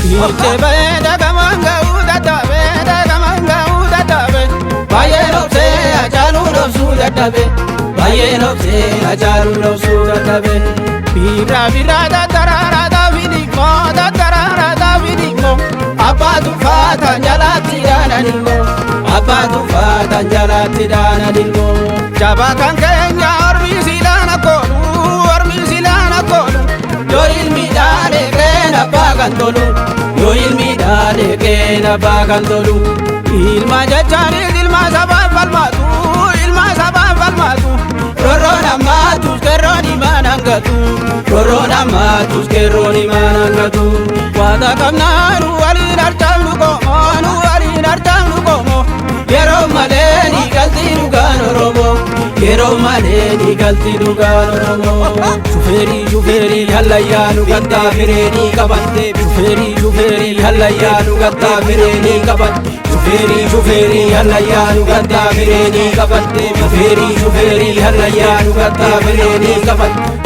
Fiichee ba'ee dagamaan ga'uu dadhabee, dagamaan ga'uu dadhabee, baay'ee dhoksee Hacaaluu dhoksuu dadhabee, baay'ee dhoksee Hacaaluu dhoksuu dadhabee. Birraa birraa daddararaa daafidimmoo, daddararaa daafidimmoo, abbaa tuffaataan jalaatti daananilmoo, abbaa tuffaataan jalaatti daananilmoo. Jabaa kan keenya ormi silaan akkoonu, ormi silaan akkoonu, yoo ilmi dhaalee qeen abbaa kan tolu, yoo ilmi dhaalee qeen abbaa kan tolu. Ilma jechaanis ilma sabaaf falmaatu, ilma sabaaf falmaatu, rorroon ammaatu qeerroon himaan hangatu, rorroon ammaatu qeerroon himaan hangatu. Waata qabnaanu waliin harcaafnu qomoo, nu waliin harcaafnu qomoo, yeroo malee ni galti dhugaan Oromoo, yeroo malee ni galti dhugaan Oromoo. Shufeerii shufeerii hallayyaa nu gattaa fireenii qabatte, shufeerii shufeerii hallayyaa nu gattaa fireenii qabatte, shufeerii shufeerii hallayyaa nu gattaa fireenii qabatte, shufeerii shufeerii hallayyaa nu gattaa fireenii qabatte.